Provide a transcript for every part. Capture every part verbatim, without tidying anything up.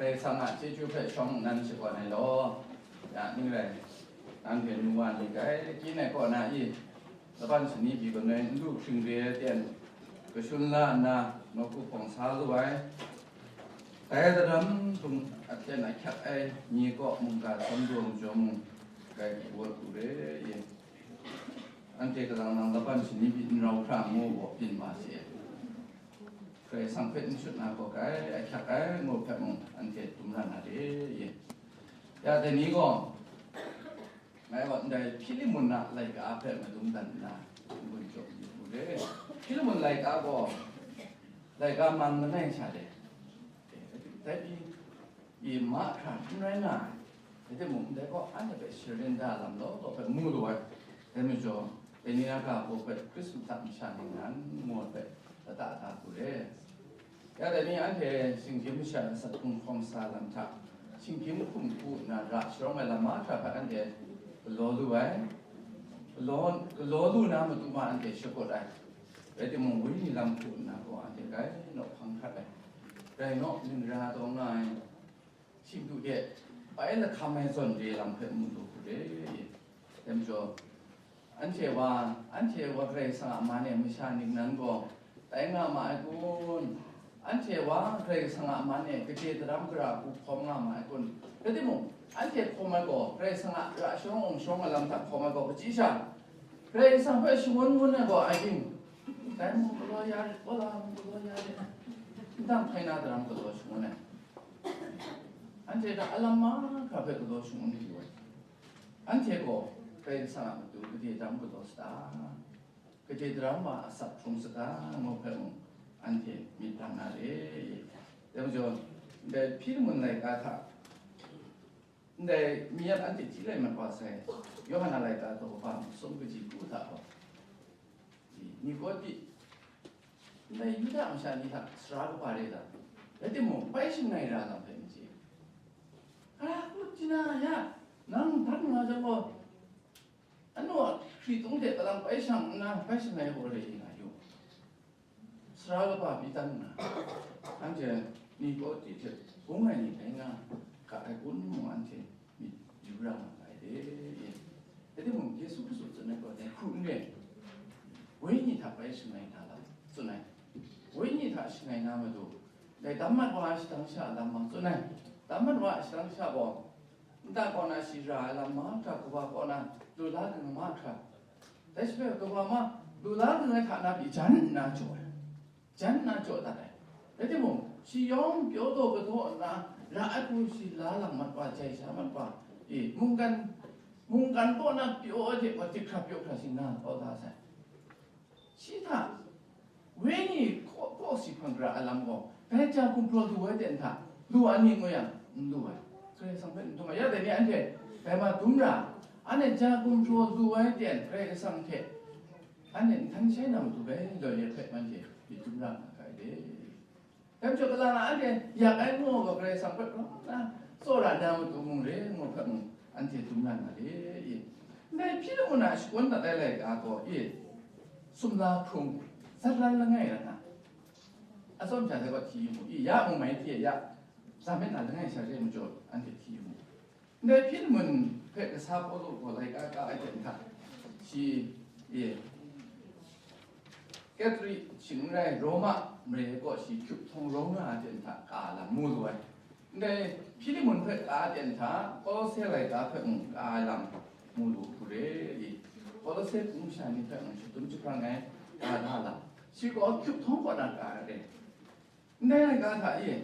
Karai Kasang a chyeju hpe shawng nnan shakawn ai law, ya ning rai, nanhte nu wa ni grai kyin ai kaw na i, laban shani pyi kanoi n lu hkring re ai ten, kashun la nna, nawku hpawng sa lu ai, dai daram htung ahkyen ahkyak ai ni kaw mungga sawm daw majaw mung, grai hku wa hku re i. Anhte kalang nang laban shani pyi n rau hkra ngu gaw byin ma si ai. Karai Kasang hpe n shut na gaw grai ahkyak ai ngu hpe mung anhte dum ra na re ye. Ya dai ni gaw, ngai gaw ndai Hpilimun a laika hpe madung dan nna n-gun jaw yu u re. Hpilimun laika gaw laika man langai sha de. Dai pyi, i mahkra n rai nga ai. Rai timung, ndai gaw anhte hpe sharin da lam law law hpe mu lu ai. Dai majaw, dai ni a ga hku hpe Hkristu hta masha ningnan ngu ai hpe lata da hku re. Ya dai ni anhte shinggyim masha asak hkrung hkawm sa lam hta, shinggyim hkum hku nna ra sharawng ai lam mahkra hpe anhte galaw lu ai. Galaw, galaw lu na matu ma anhte shakut ai. Rai timung, wenyi lam hku nna gaw anhte grai nawhpang hkrat ai. Rai naw, ning ra taw nga ai. Htingdu de, bai lahkam ai zawn re lam hpe mu lu hku re. Dai majaw, anhte wa, anhte wa Karai Kasang a man e masha ningnan gaw tai nga ma ai kun? Anhte wa Karai Kasang a man e gade daram gara hku hkawm nga ma ai kun? Rai timung, anhte hkawm ai gaw Karai Kasang a ra sharawng awng sharawng ai lam hta hkawm ai gaw, kaji sha, Karai Kasang hpe shangun ngun ai gaw, I think, dai mung galaw ya rit, wala mung galaw ya rit, ndang hpaina daram galaw shangun ai. Anhte hta alam mahkra hpe galaw shangun yu ai. Anhte gaw Karai Kasang a matu gade daram galaw sa ta? Gade daram wa asak hkrung sa ta? Ngu hpe mung anhte myit bang na re. Dai majaw, ndai Hpilimun laika hta, ndai mi yan anhte hti lai mat wa sai, Yawhan a laika daw kaba masum kaji kru hta gaw, Nikodi, ndai Yuda masha ni hta sara kaba re ta? Rai timung, bai shangai ra lam hpe n chye. Gara hku chye na ya, nang dan nga jang gaw, anu a hkritung hte kalang bai shang nna, bai shangai gaw re nga yu. Sara kaba pyi tan nna, anhte Nikodi hte bung ai ni rai nga ga ai kun mung anhte myit yu ra nga ai de. Rai timung, Yesu Hkristu tsun ai gaw dai hku n re. Wenyi hta bai shangai na lam tsun ai. Wenyi hta shangai na matu, dai dam mat wa ai shadang sha lam ma tsun ai. Dam mat wa ai shadang sha gaw, nta kaw na shi ra ai lam mahkra, kawa kaw na lu la ging mahkra, dai shi hpe kawa ma lu la ging ai hta na pyi jan nna jaw ai. Jan nna jaw dat ai. Rai timung, shi yawng pyaw taw kadaw nna, ra ai hku shi la lang mat wa, jai sha mat wa, e, mungkan, mungkan kaw na pyaw ai hte gaw, tik hkra pyaw hkra shi nga kau da sai. Shi hta, wenyi kaw, kaw si hpang gara ai lam gaw, dai ja gumhpraw lu ai ten hta, lu ai ni ngu yang, n lu ai. Karai Kasang hpe n dum ai. Ya dai ni anhte, dai ma dum ra, anhte ja gumhpraw lu ai ten Karai Kasang hte, anhte nhtan shai na matu bai loi e hpe manhte myit dum ra nga ga ai de. Dai majaw, kalang a anhte yak ai ngu gaw, Karai Kasang hpe rau nna tsawra na matu mung re ngu hpe mung, anhte dum na na re i. Ndai Hpilimun a shakawn dat ai laika gaw i, sumla hkrung, zatlan langai rai nga. Atsawm hta dai gaw hti yu mu i, ya mung mai hte ya, za myit na langai sha re majaw, anhte hti yu mu. Ndai Hpilimun hpe kasa Pawlu gaw laika ka ai ten hta, shi, e, Katri shing n rai, Roma mare kaw shi hkyup htawng rawng nga ai ten hta ka lam mu lu ai. Ndai Hpilimun hpe ka ten hta, Kolose laika hpe mung ka ai lam mu lu hku re i, Kolose hpung masha ni hpe mung shadum jahprang ai ka da lam, shi gaw hkyup htawng kaw na ka ai re. Ndai laika hta e,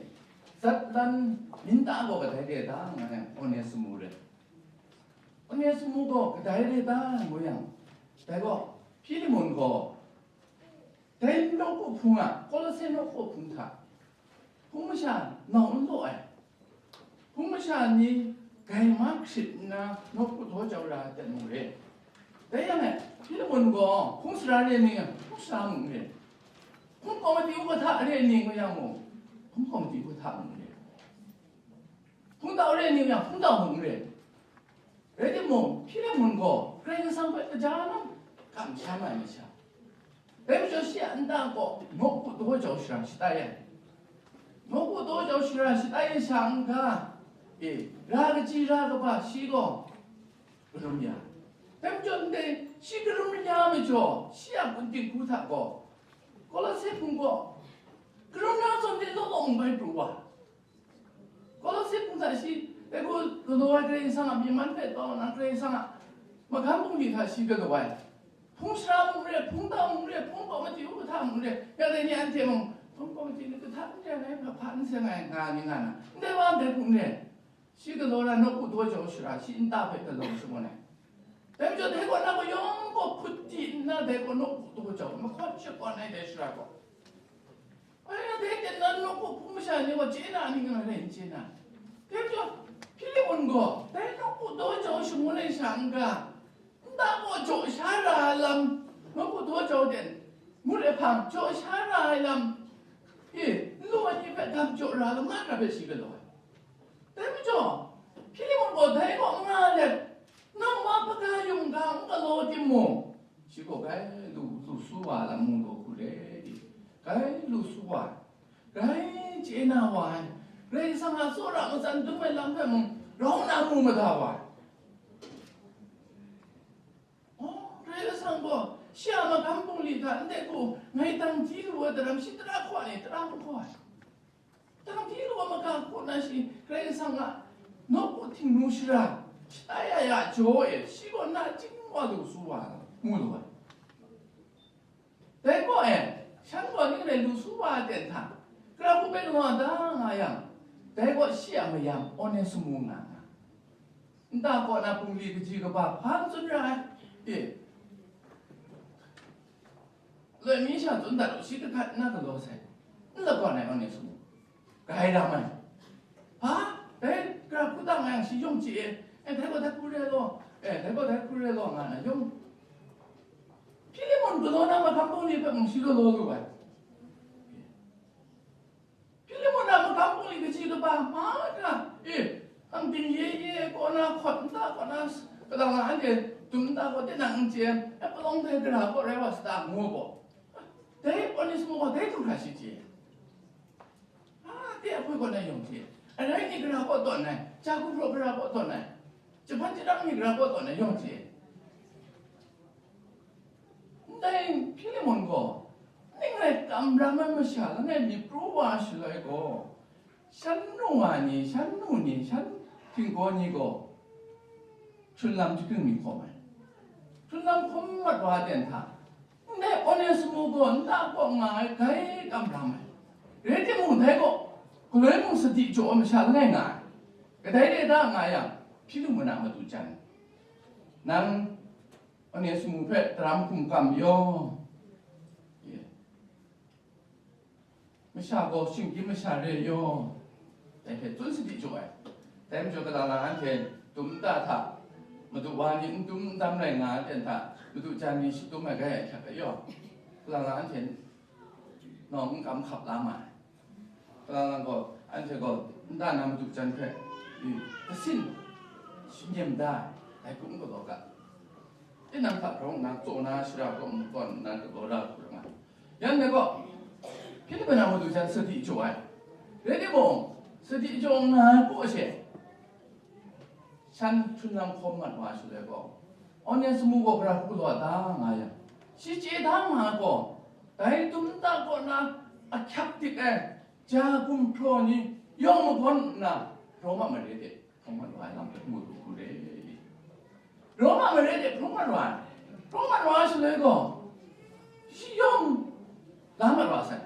zatlan minta gaw kadai re ta nga yang, Onesimu re. Onesimu gaw kadai re ta ngu yang, dai gaw, Hpilimun gaw, dai nawku hpung a, Kolose nawku hpung hta, hpung masha nau n law ai, hpung masha ni gai ma hkrit nna nawku daw jau ra ai hte mung re. Dai yang e, Hpilimun gaw hpung sara re ni, hpung sara mung re, hpung kawmati u kahta re ni ngu yang mung, hpung kawmati u kahta mung re, hpung tau re ni ngu yang, hpung tau mung re. Rai timung, Hpilimun gaw Karai Kasang hpe kaja na kamsham ai masha. Dai majaw shi a nta gaw nawku daw jau shara shatai ai. Nawku daw jau shara shatai ai sha n-ga, e, ra kaji ra kaba shi gaw galum ya. Dai majaw ndai shi galum ya majaw, shi a gun dinghku hta gaw, Kolose hpung gaw, galum na zawn de law law n bai pru wa. Kolose hpung hta shi, dai gaw galaw ai Karai Kasang a myi man hpe taw na, Karai Kasang a magam bungli hta shi galaw ai. Hpung sara mung re, hpung tau mung re, hpung kawmati u kahta mung re, ya dai ni anhte mung, hpung kawmati ni kahta n re ai, hpa hpa n seng ai, nga ni nga na, ndai wa ndai hpung re, shi galaw na nawku daw jau shara, shi nta hpe galaw shangun ai. Dai majaw dai kaw na gaw yawng gaw hput di nna, dai kaw nawku daw jau, mahkawn shakawn ai dai shara gaw. Ai, dai ten na nawku hpung masha ni gaw chye na ning nga rai n chye na? Dai majaw, Hpilimun gaw dai nawku daw jau shangun ai sha n-ga, nta gaw jaw sha ra ai lam, nawku daw jau ten, ngut ai hpang jaw sha ra ai lam, e, nlu ai ni hpe dam jaw ra ai lam, nga hkra hpe shi galaw ai. Dai majaw, Hpilimun gaw dai kaw n nga let, nang ma hpaga yawng ga n galaw timung, shi gaw gai lu, lu su wa ai lam mu lu hku re i, gai lu su wa ai, gai chye na wa ai, Karai Kasang a tsawra matsan dum ai lam hpe mung rau nna mu mada wa ai. Oh, Karai Kasang gaw shi a magam bungli hta ndai hku ngai dang di lu ai daram shi tara hkaw ai, tara mahkaw ai. Dang di lu ai maga kaw na shi Karai Kasang a nawku htingnu shara, shata ya ya jaw e, shi gaw nachying wa lu su wa mu lu ai. Dai gaw e, shan gaw ning rai lu su wa ai ten hta, gara hku bai lung wa da nga yang, dai gaw shi a mayam Onesimu nga nga. Nta kaw na bungli kaji kaba hpa n tsun ra ai. E, loi mi sha tsun dat u, shi kahkat n na galaw sai, n lagawn ai Onesimu. Grai ram ai. Ha? Dai gara hku tang yang shi yawng chye e. E, dai gaw dai hku re law. E, dai gaw dai hku re law, nga na yawng. Hpilimun galaw na mahkam bungli hpe mung shi galaw lu ai. Hpilimun a mahkam bungli kaji kaba hpa hkra, e, hkang ting ye ye kaw na, hkawt nta kaw na, kalang lang anhte dum nta kaw, tinang n chye, e, palawng dai gara kaw rai wa sa ta, ngu gaw, dai Onesimu gaw dai htum hkra shi chye. A, de ahpoi kaw na yawng chye. Arai ni gara kaw tawn ai, ja gumhpraw gara kaw tawn ai, jahpan jahtam ni gara kaw tawn ai yawng chye. Ndai Hpilimun gaw, ning rai kamram ai masha langai mi pru wa shaloi gaw, shan nu wa ni, shan nu ni, shan htinggaw ni gaw, hkrun lam jahkring mi hkawm ai. Hkrun lam hkawm mat wa ai ten hta, ndai Onesimu gaw nta kaw nga ai grai kamram ai. Rai timung, dai gaw, galoi mung sadi jaw ai masha langai nga ai. Kadai re da nga yang, Hpilimun a madu jan, nang Onesimu hpe daram hkum kam yaw, masha gaw shinggyim masha re yaw, dai hpe tsun sadi jaw ai. Dai majaw, kalang lang anhte dum nta hta, madu wa ni n dum n dam rai nga ai ten hta, madu jan ni shadum ai gai ai hkyak ai yaw, kalang lang anhte nawng n kam hkap la ma ai. Kalang lang gaw, anhte gaw nta na madu jan hpe, i, kasin, shanyin da ai, dai hku n galaw ga. Tinang hta hkrawng nna, tsaw na shara hkrawng n tawn nna galaw da hku ra nga. Yang dai gaw, Hpilimun a madu jan sadi jaw ai. Rai timung, sadi jaw nga ai hku she, shan hkrun lam hkawm mat wa shaloi gaw, Onesimu gaw gara hku galaw da nga yang, shi chye da nga ai gaw, dai dum nta kaw na ahkyak dik ai ja gumhpraw ni yawng magawn nna, Roma mare de hprawng mat wa ai lam hpe mu lu hku re. Roma mare de hprawng mat wa ai, hprawng mat wa ai shaloi gaw, shi yawng la mat wa sai.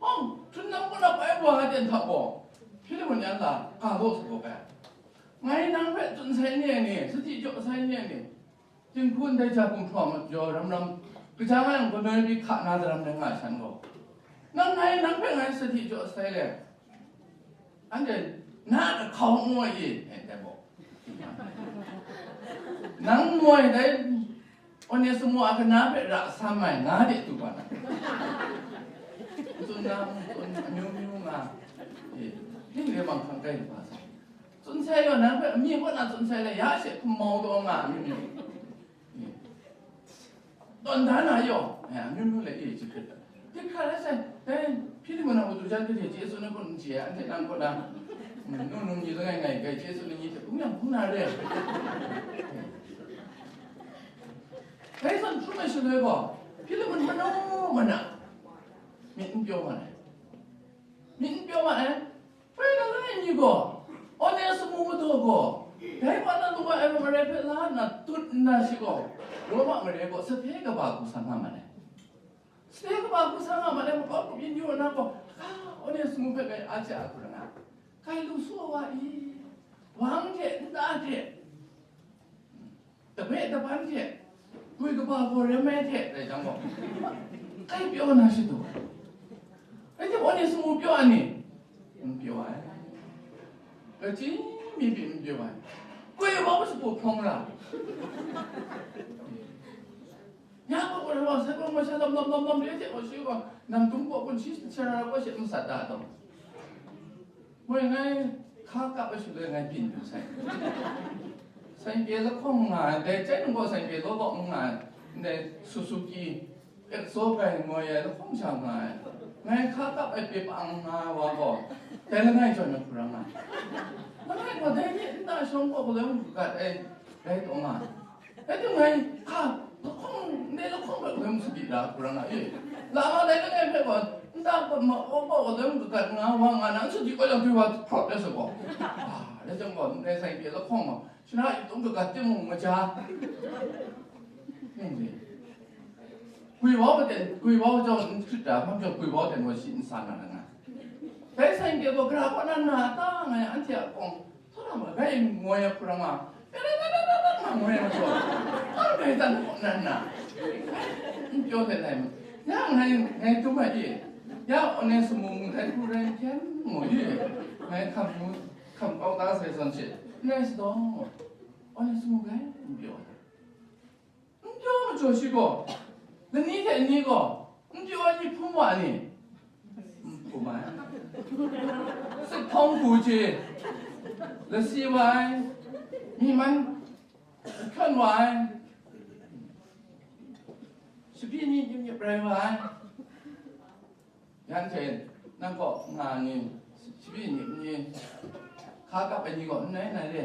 Hpawng, htunlam kaw na bai wa ai ten hta gaw, Hpilimon yan la ga law sa gaw bai, ngai nang hpe tsun sai ni ai ni, sadi jaw sai ni ai ni, Jinghku ndai ja gumhpraw majaw ram ram, kaja nga yang, kanawn pyi hka na daram rai nga ai shan gaw, nang ngai, nang hpe ngai sadi jaw sai le, anhte na a hkau n ngoi i, e, dai gaw, nang moi dai Onesimu a kana hpe ra sam ai, nga de tu ga na. N tsun na, n tsun, amyu myu nga, e, ning re bang hkang kai lu ga sai. Tsun sai yaw, nang hpe amyu kaw na tsun sai le, ya she hkum mau taw nga, amyu myu. Tawn da na yaw, eh, amyu myu le, eh, chye hkrit. Hkrit hkra la sai, dai Hpilimon a matu jan gade chye tsun ai kun n chye, anhte nang kaw na, mm, nung nung ni langai ngai, gai chye tsun ai ni hte hpung yang hpung na re. Dai zawn hpung ai shaloi gaw, Hpilimon manu mana, myit n pyaw ma ai. Myit n pyaw ma ai. Bai na langai mi gaw, Onesimu madu gaw, dai wa na lung ai aram arai hpe la nna tut nna shi gaw, Roma mare gaw sape kaba hku sa nga ma ai. Sape kaba hku sa nga ma ai, makau grup yin yu na gaw, a, Onesimu hpe ngai a ja a hku ra nga, kai lu su wa i, wang hte nta hte, Tabe taban hte, gwi kaba gaw rai mai hte, rai jang gaw, kai pyaw na shadu. Rai tim, Onesimu pyaw a ni? N pyaw ai. Kaji mi pyi n pyaw ai. Gwi wa shagu hprawng ra. Ya gaw, gaw, gaw, sai gaw, masha lam, lam, lam, lam, re hte gaw, shi gaw, nam tum gaw, kun shi, shara gaw, shi masat da taw. Moi ngai hka kap ai shaloi ngai byin du sai. Sai pye lahkawng nga ai, dai chyen gaw sai pye law law nga ai, ndai Suzuki, Exo bai ngoi ai lahkawng sha nga ai. Ngai hka kap ai pye pang nga ai wa gaw, dai langai jawn ai hku ra nga ai. Langai gaw dai ni nta shawng gaw galoi mung kagat ai, rai taw nga ai. Rai timung ngai, hka, lahkawng, ndai lahkawng hpe galoi mung sadi da hku ra nga, e, lama dai langai hpe gaw, nta hpe ma, wa gaw galoi mung kagat nga, wa nga na, n sadi kau yang, dai wa hprawt ai sa gaw, a, rai jang gaw, ndai sai pye lahkawng gaw, shana yu tung kagat timung maja. Ning de. Gwi wau aten, gwi wau jau n hkrit da, hpang jau gwi wau aten gaw shi n sa na ra nga. Dai sai pye gaw, gara kaw na na ta nga yang, anhte a kawng, Tawra ma bai ngoi ai hku ra nga, pera na na na na na ngoi ai majaw, tawra bai dan hkaw nan na, n pyaw let ai ma. Ya ngai, ngai dum ai e, ya Onesimu mung dai hku rai n hkyen mu i, ngai hkam mu, hkam kau da sai zawn she, n rai sa taw, Onesimu bai n pyaw ai. N pyaw majaw shi gaw, lani hte ni gaw, n pyaw ai ni hpung wa ni? N hpung ai. Sik htawng hku chye, lasi wa ai, myi man hkyawn wa ai, shapyi ni nyip nyip rai wa ai. Yan hte, nang kaw nga ni, shapyi ni, ni, hka kap ai ni gaw n rai, n rai re.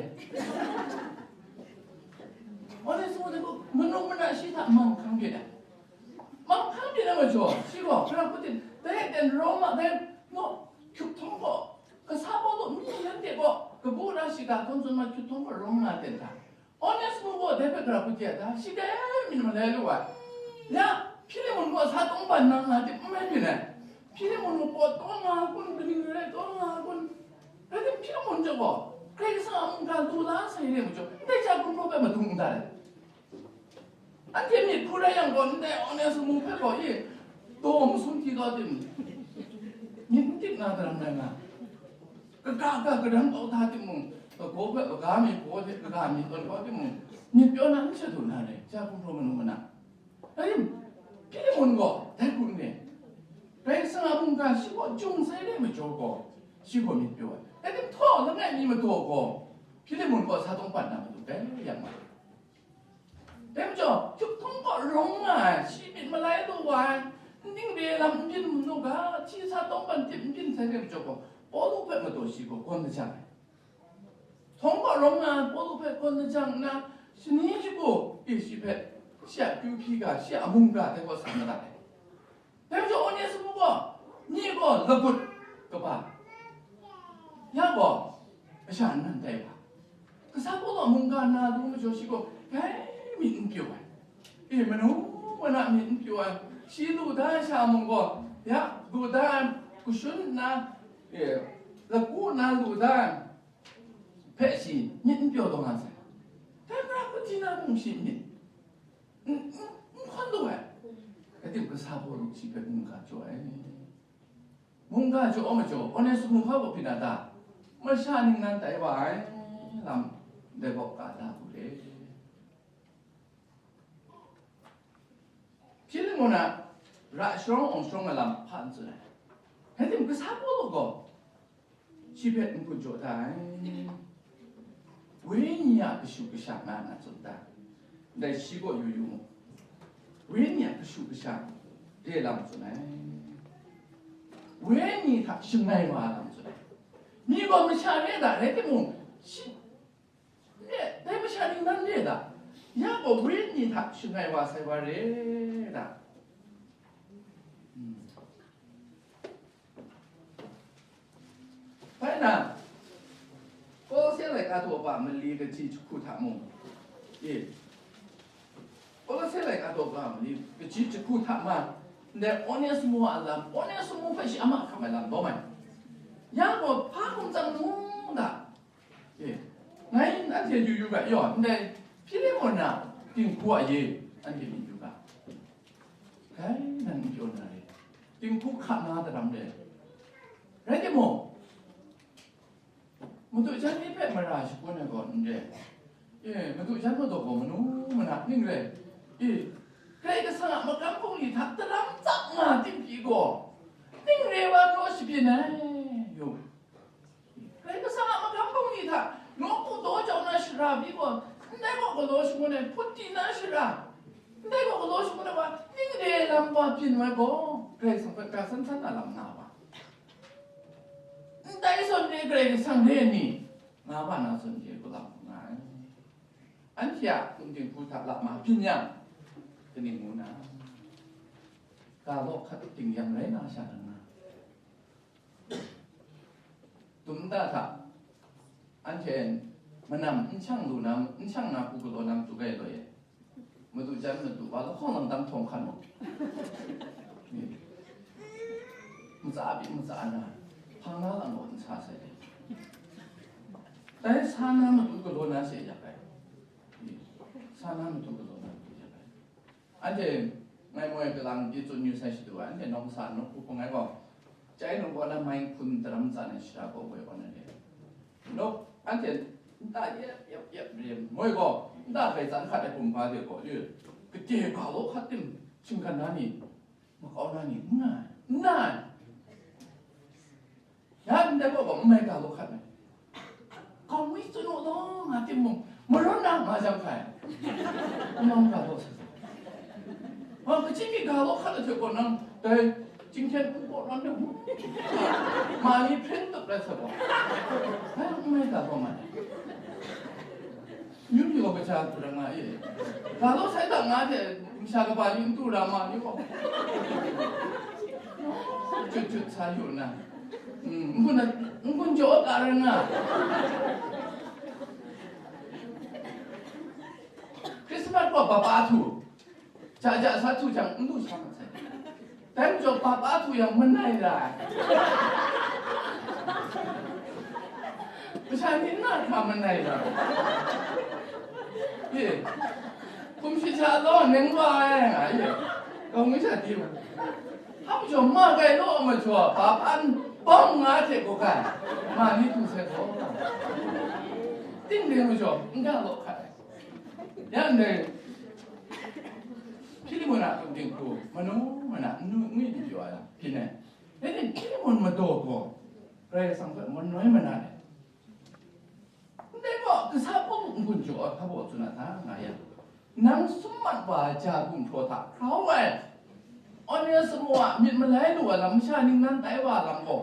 Onesimu gaw, manu mana shi hta mang hkang byin ai. Mang hkang byin ai majaw, shi gaw, hkra hku tin, dai aten Roma, dai, no, hkyup htawng gaw, kasa Pawlu mi yan de gaw, kabu ra shiga hkawng tsun ma hkyup htawng gaw rawng nga ten hta. Onesimu gaw dai hpe gara hku chye ai ta? Shi dai myit malai lu ai. Ya, Hpilimon gaw sa tawng ban nang nga tim n mai byin ai. Hpilimon gaw pawt taw nga kun, kaning rai taw nga kun. Rai tim, Hpilimon chyawm gaw, Karai Kasang a mungga du la sai re majaw, ndai ja hkrum hkrum hpe madung n dat ai. Anhte myit hku rai yang gaw, ndai Onesimu hpe gaw, e, daw masum hti kau tim, myit n dik na daram rai nga. Kaga ga kadang kau hta timung, kagaw hpe kaga mi gaw hte kaga mi tawn kau timung, myit pyaw na n shadu na re, ja hkrum hkrum manu mana. Rai tim, Hpilimon gaw dai hku n re. Karai Kasang a mungga shi kaw jung sai re majaw gaw, shi gaw myit pyaw ai. Rai tim, htaw langai mi madaw gaw, Hpilimon gaw sa tawng bat na matu dai yang ma. Dai majaw, hkyup htawng gaw rawng nga ai, shi myit malai lu wa ai, n dingre lam n byin manu ga, hti sa tawng ban tip n byin sai re majaw gaw, Pawlu hpe madaw shi gaw gawn lajang ai. Htawng gaw rawng nga ai Pawlu hpe gawn lajang nna, shani shagu e shi hpe, shi a kyu hpyi ga, shi a mungga dai gaw sa madat ai. Dai majaw Onesimu gaw, ni gaw lagut kaba, ya gaw, sha nan tai wa. Kasa Pawlu mungga na lu majaw shi gaw, dai myit n pyaw ai. E, manu mana myit n pyaw ai. Shi lu da ai sha mung gaw, ya, lu da ai, kashun nna, e, lagu nna lu da ai hpe shi myit n pyaw taw nga sai. Dai hpara hpung hti na mung shi myit n, n, n hkawn lu ai. Rai timung, kasa Pawlu shi hpe mungga jaw ai. Mungga jaw majaw, Onesimo hpa gaw byin na ta? Masha ningnan tai wa ai lam, dai gaw ka da hku re. Hpyi lamu na, ra sharawng awng sharawng ai lam hpa n tsun ai. Rai timung, kasa Pawlu gaw shi hpe n hkun jaw da ai. Wenyi a kashu kasha nga na tsun da. Ndai shi gaw yu yu mu. Wenyi a kashu kasha re lam tsun ai. Wenyi hta shangai wa lam tsun ai. Mi gaw masha re da, rai timung, shi, re, dai masha ningnan re da, ya gaw wenyi hta shangai wa sai wa re da. Hmm. Bai na, Kolose laika daw pa mali kaji jahku hta mung, e, Kolose laika daw pa mali kaji jahku hta ma, ndai Onesimo a lam, Onesimo hpe shi a mahkam ai lam dawm ai. Ya gaw hpa hkum tsang nu da? E, ngai anhte yu yu ga, yaw, ndai Hpilemon a dinghku a ye, anhte myit yu ga. Dai nan n pyaw na re, dinghku hka na daram re. Rai timung, madu jan ni hpe mara shangun ai gaw n re. E, madu jan madaw gaw manu mana ning re. E, Karai Kasang a magam bungli hta daram tsap nga tim pyi gaw, ning re wa naw shabyin ai. Yu. Karai Kasang a magam bungli hta nawku daw jau na shara pyi gaw, ndai gaw galaw shangun ai hput di na shara, ndai gaw galaw shangun ai wa, ning re lam wa byin ai gaw, Karai Kasang hpe ga san san na lam nga wa. Ndai zawn re Karai Kasang re ni, nga wa na zawn re galam nga ai. Anhte a hkum dinghku hta lap ma byin yang, kaning ngu na, ga law hkat ting yang rai na sha n nga. Tum nta hta, anhte manam n shang lu na, n shang na hku galaw na matu gai law e. Madu jan madu wa lahkawng lam dang htawng hkan mu. Matsa pyi matsa na, hpang na lam gaw n sa sai. Dai sa na matu galaw na se yak ai. Sa na matu galaw na matu yak ai. Anhte ngai moi kalang di tsun yu sai shadu ai, anhte nawng sa nawk hku hpung ai gaw, chyai nawk kaw na mai hpun daram tsan ai shara gaw woi kaw na re. Nawk anhte nta yep yep yep re moi gaw, nta hkrai tsan hkat ai kumhpa de gaw, yu, kade ga law hkat tim, shinggan na ni, makau na ni, n nga ai, n nga ai. Ya ndai gaw gaw n mai ga law hkat ai. Kau ngwi tsun u law nga timung, marawn na nga jang hkai. N mai ga law sa. Wa, kaji mi ga law hkat ai hte gaw nang dai Jinghkyen Hpung kaw nawn de, ma ni hpring tup rai sa gaw. Dai n mai ga law nga ai. Yu ni gaw kaja hku rai nga e. Ga law sai ga nga hte, masha kaba ni n du ra ma ni gaw. Jut jut sa yu na. Mm, n gun, n gun jaw ga rai nga. Christmas gaw baba htu. Ja ja sa htu jang, n du sha mat sai. Dai majaw, baba htu yang manai ra ai. Masha ni n na hkra manai ra ai. Ye. Hkum shi hta law, neng wa ai nga, ye. Kau ngu sha di u. Hpa majaw, ma gai law majaw, baba n bawng nga hte gaw gai. Ma ni htu sai gaw. Ting ding majaw, n ga law hkat ai. Ya ndai, Hpilimon a hkum dinghku, manu mana n ngwi n pyaw ai lam byin ai. Dai ni Hpilimon madaw gaw, Karai Kasang hpe manoi mana ai. Ndai gaw, kasa hpung n-gun jaw ai hpa baw tsun a hta nga yang, nang sum mat wa ai ja gumhpraw hta grau ai, Onesimo a myit malai lu ai lam, masha ningnan tai wa ai lam gaw,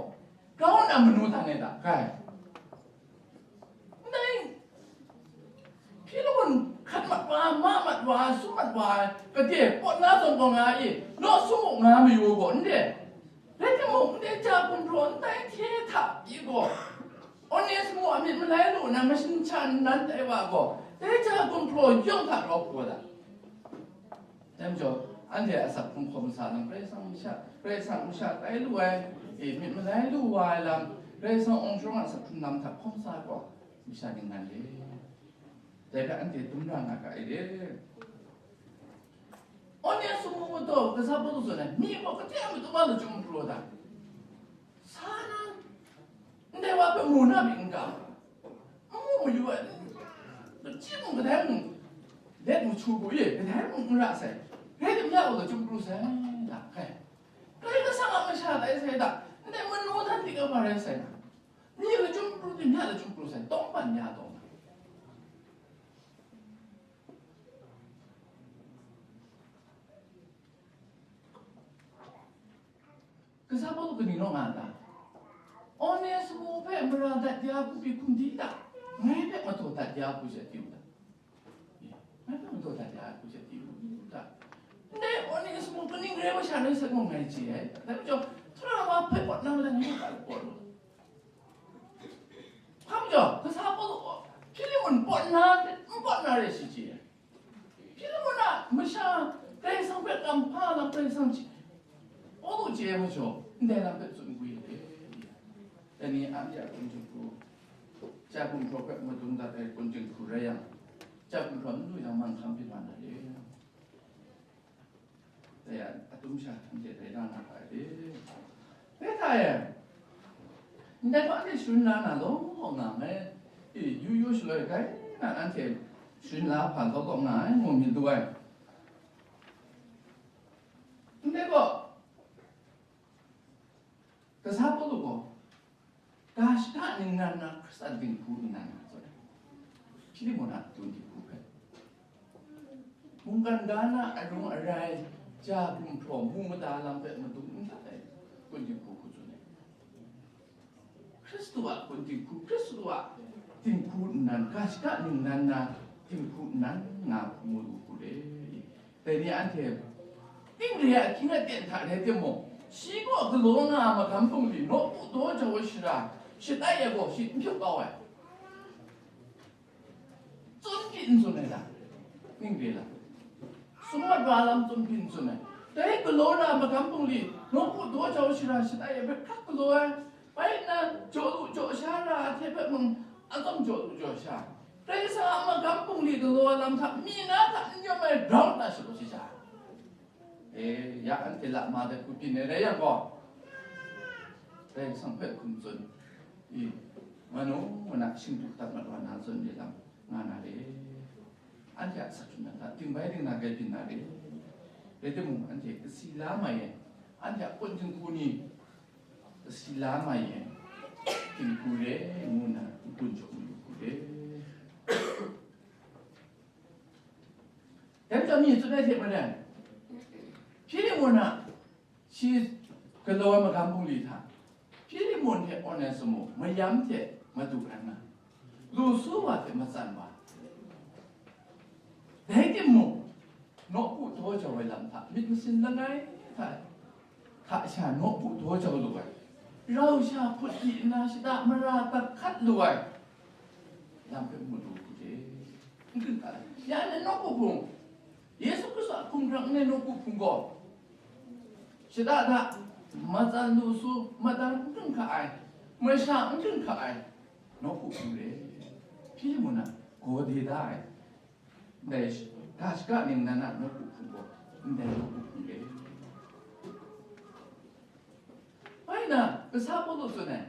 grau nna manu hta ngai hta gai. Ndai, Hpilimon hkat mat wa, ma mat wa, sum mat wa ai, gade pawt na zawn gaw nga i, naw sum u nga mayu gaw, n re. Rai timung, ndai ja gumhpraw ndai hte hta pyi gaw, Yesu a myit malai lu nna mashin sha nnan tai wa gaw, dai ja gumhpraw yawng hta rawp kau da. Dai majaw, anhte a asak hkrung hkawm sa nang, Karai Kasang masha, Karai Kasang masha tai lu ai, e, myit malai lu wa ai lam, Karai Kasang awng sharawng a asak hkrung lam hta hkawm sa gaw, masha ningnan re. Dai hpe anhte dum ra nga ga ai re. Onesimu gaw, kasa Pawlu zawn ai, myi gaw, gade a matu ma lachyum pru da. Sa na, ndai wa hpe mu na myit n ga, n mu mayu ai, n, n chyi mung kadai mung, let mu chu bu ye, kadai mung n ra sai, rai tim ya gaw lachyum pru sai, da, kai. Karai Kasang a masha tai sai da, ndai manu htan dik a ma rai sai na, ni lachyum pru tim ya lachyum pru sai, tawng ban ya tawng na. Kasa Pawlu kaning rawng nga ta? Onesimu hpe mara dat ya hku pyi hkum di ta? Ngai hpe madaw dat ya hku she di u ta? Ngai hpe madaw dat ya hku she di u ta? Ndai Onesimu kaning rai masha rai sat mung ngai chye ai. Dai majaw, Hkristu wa hpe pawt na mada ngai hpe pawt u. Hpa majaw, kasa Pawlu gaw Hpilimon pawt na, n pawt na re shi chye ai. Hpilimon a masha Karai Kasang hpe kamhpa lam Karai Kasang chye, Pawlu chye ai majaw, ndai lam hpe tsun gwi ai. Dai ni anhte a kun jinghku, ja gumhpraw hpe madun dat ai kun jinghku rai yang, ja gumhpraw n lu yang, manghkam byin wa na re. Dai a, atum sha hte dai na na ai de. Dai hta e, ndai hpa anhte sharin la na law law nga ai, e, yu yu shaloi grai na anhte sharin la hpa law law nga ai, mu myit lu ai. Ndai gaw, kasa Pawlu gaw, ga shada ningnan na Hkristan dinghku ningnan na zawn ai, Hpilimon a dun dinghku hpe, mungkan ga na arung arai, ja gumhpraw, mu mada lam hpe madun n dat ai, kun dinghku hku tsun ai. Hkristu a kun dinghku, Hkristu a dinghku nnan, ga shada ningnan na dinghku nnan nga hku mu lu hku re. Dai ni anhte, ning re ai ahkying aten hta rai timung, shi gaw galaw nga ai magam bungli, nawku daw jau ai shara, shatai ai gaw shi n hpyuk kau ai. Tsun pyi n tsun ai ta? Ning re la? Sum mat wa lam tsun pyi n tsun ai? Dai galaw na ai magam bungli, nawku daw jau ai shara, shatai ai hpe hkrak galaw ai. Bai nna, jaw lu jaw sha ra ai hte hpe mung, atsawm jaw lu jaw sha. Karai Kasang a magam bungli galaw ai lam hta, mi na hta n yawm ai grau nna shagu shaja. E, ya anhte lama de hku byin ai rai yang gaw, Karai Kasang hpe hkum tsun, i, manu mana shingtu mat wa na zawn re lam nga na re. Anhte a asak hkrung hta ting bai ting na grai byin na re. Rai timung, anhte kasi la mai ai, anhte a kun dinghku ni, kasi la mai ai dinghku re ngu nna n-gun jaw mayu hku re. Dai majaw mi tsun ai hte maren, Hpilimon a shi galaw ai magam bungli hta, Hpilimon hte Onesimu mayam hte madu ai nga, lu su wa hte matsan wa, dai timung, nawku daw jau ai lam hta, myit masin langai hta, hta sha nawku daw jau lu ai, rau sha hput di nna shada mara dat hkat lu ai lam hpe mu lu hku re. N hkring hka ai. Ya nan nawku hpung, Yesu Hkristu a hkumhkrang n ai nawku hpung gaw, shada hta matsan lu su, madan n hkring hka ai, masha n hkring hka ai nawku hpung re. Hpilimon a gaw de da ai, ndai shi-, ga shaka ningnan a nawku hpung gaw, ndai nawku hpung re. Bai na, kasa Pawlu tsun ai,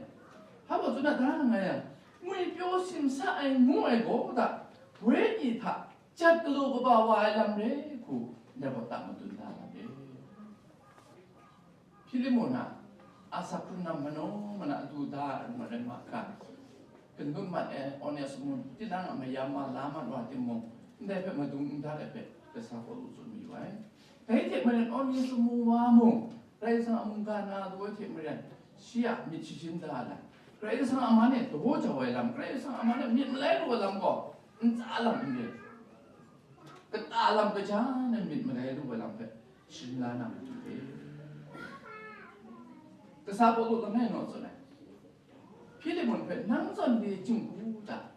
hpa gaw tsun a da nga yang, ngwipyaw simsa ai ngu ai gaw da, wenyi hta jat galaw kaba wa ai lam re hku, ndai gaw ta madun da lam re. Hpilimon a asak hkrung lam manaw mana du da ai marai ma hkan, Gangun mat ai Onesimu tinang a mayam ma la mat wa timung, ndai hpe madung n dat ai hpe kasa Pawlu tsun mayu ai. Dai hte maren Onesimu wa mung, Karai Kasang a mungga na daw ai hte maren, shi a myit shajin da ai lam, Karai Kasang a man e daw jau ai lam, Karai Kasang a man e myit malai lu ai lam gaw, ntsa lam n re, kata lam kaja nan myit malai lu ai lam hpe sharin la na matu e. Kasa Pawlu langai naw tsun ai. Hpilimun hpe nang zawn de jinghku ta?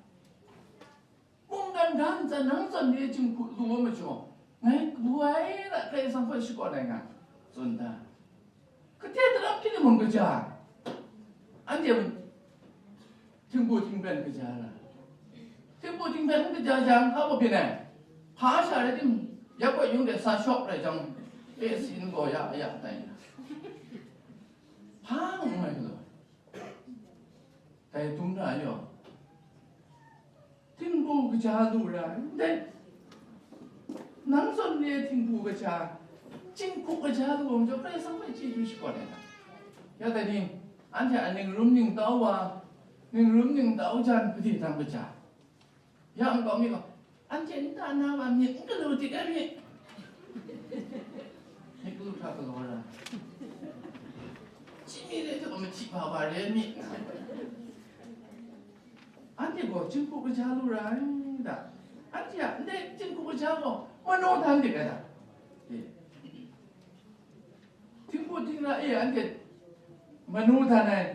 Mungdan ga ntsa nang zawn de jinghku lu ai majaw, ngai kabu ai ra Karai Kasang hpe shakawn ai nga, tsun da. Kate daram Hpilimun kaja, anhte htingbu htingben kaja ra. Htingbu htingben kaja jang, hpa byin ai? Hpa sha rai tim, ya koi yung de sa shawk rai jang, e sin gaw ya ya tai na. Hpa ngu mai galaw. Dai dum ra yaw, htingbu kaja lu ra ndai, nang zawn re htingbu kaja, jinghku kaja lu ai majaw, Karai Kasang hpe chyeju shakawn ai ta? Ya dai ni, anhte a ningrum ningtau wa, ningrum ningtau jan gade dang kaja. Ya nkau mi gaw, anhte nta na wa myit n galu dik ai mi? Myit galu hkra galaw ra. Chyi mi re hte gaw mahti ba ba re ai mi? Anhte gaw jinghku kaja lu ra ai da. Anhte a ndai jinghku kaja gaw manu dan dik ai da. E. Htingbu htingra e, anhte manu dan ai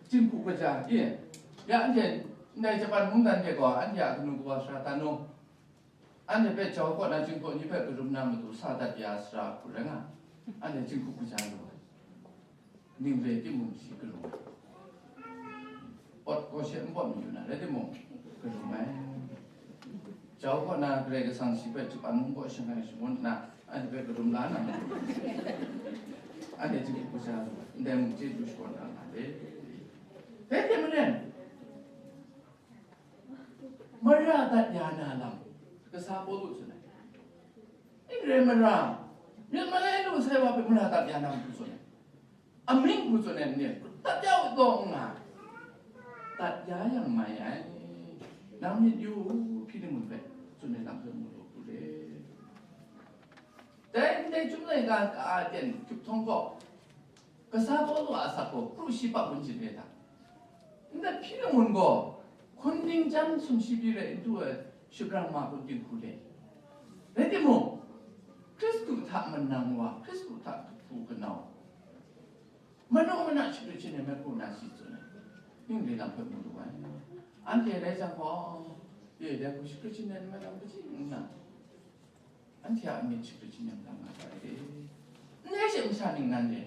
jinghku kaja e, ya anhte ndai Japan mungdan de gaw, anhte a kanu kawa sara dan u, anhte hpe jau kaw na jinghpaw ni hpe karum na matu sa dat ya sara hku rai nga, anhte jinghku kaja lu ai. Ning re timung shi karum ai. Pawt gaw she n pawt mayu na, rai timung, karum ai. Jau kaw na Karai Kasang shi hpe Japan mung kaw shangai shangun nna, anhte hpe karum la na, anhte htingbu kaja lu ai, ndai mung chyeju shakawn na nga le. Dai hte maren, mara dat ya na lam, kasa Pawlu tsun ai. N rai mara, myit malai lu sai wa hpe mara dat ya na matu tsun ai. Amying hku tsun ai ni, tat ya u taw n nga, tat ya yang mai ai. Nang myit yu u, Hpilimun hpe tsun ai lam hpe mu lu hku re. Dai ndai Chyum laika ka a ten hkyup htawng gaw, kasa Pawlu a asak gaw kru shi pa gun jin re ta? Ndai Hpilimun gaw hkun ning jan sumshi pyi rai n du ai, shapran ma hkun dinghku le. Rai timung, Hkristu hta manang wa, Hkristu hta hku kanau, manu mana shakrit shanem ai hku na shi tsun ai, ning re lam hpe mu lu ai. Anhte rai jang gaw, e, dai hku shakrit shanem ai lam kaji nna, anhte a myit shakrit shanem la nga ga ai. Ndai she masha ningnan de,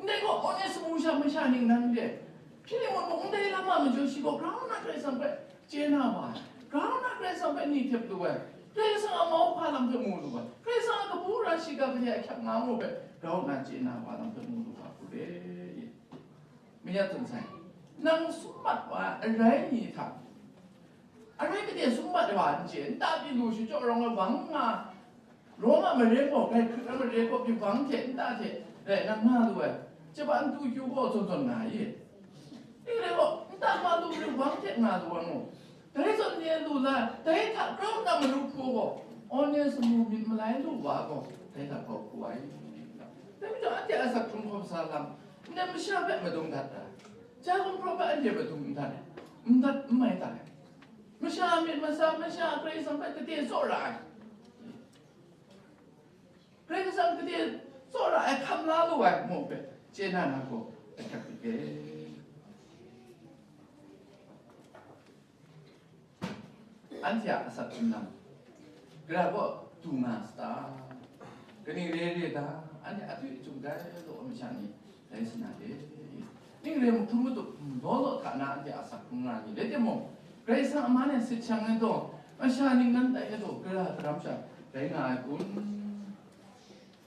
ndai gaw Onesimu sha masha ningnan de, Hpilimun mung ndai lam a majaw shi gaw grau nna Karai Kasang hpe chye na wa ai, grau nna Karai Kasang hpe ni htep lu ai, Karai Kasang a mau hpa lam hpe mu lu ai, Karai Kasang a kabu gara shiga gade a ahkyak nga mu hpe grau nna chye na wa lam hpe mu lu ga hku re. Maya tsun sai, nang summat wa ai arai ni hta, arai gade summat wa n chye, nta pyi lu shachyaw rawng ai wang nga, Roma mare gaw, Grai hkrit ai mare gaw, byin bang hte nta hte rai nang nga lu ai, Japan tu kyu gaw zawn zawn nga i? Ning rai gaw, nta ma lu byin bang hte nga lu ai mu? Dai zawn ni ai lu la, dai hta grau nna manu hpu gaw, Onesimu myit malai lu wa gaw, dai hta grau hku ai. Dai majaw, anhte a asak hkrung hkawm sa lam, ndai masha hpe madung dat ai, ja gumhpraw hpe anhte madung n dat ai, n dat n mai dat ai. Masha a myit masa, masha a Karai Kasang hpe gade tsaw ra ai. Karai Kasang gade tsawra ai hkam la lu ai mu hpe chye na na gaw ahkyak rit e. Anhte a asak hkrung lam, gara gaw du nga sa ta? Kaning re re ta? Anhte a tui chyum dai law masha ni, dai sa na de. Ning re mahkrum matup, law law hta na anhte a asak hkrung nga ni, rai timung, Karai Kasang a man e sit shang ai taw, masha ningnan tai ai taw, gara daram sha rai nga ai kun?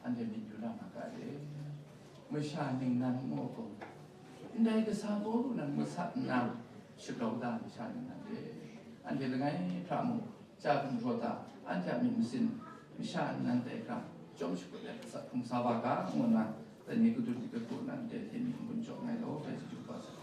Anhte myit yu na nga ga de. Masha ningnan ngu gaw, ndai kasa Pawlu nan masat nna shagrau da masha ningnan de. Anhte langai hkra mung, Chya hkum hpraw hta, anhte a myit masin, masha nnan tai hkra, chyawm shakut ai asak hkrung sa wa ga, ngu nna, dai ni kadun ni kahku nan dai hte myit n-gun jaw nngai law, dai chyeju hpa sa.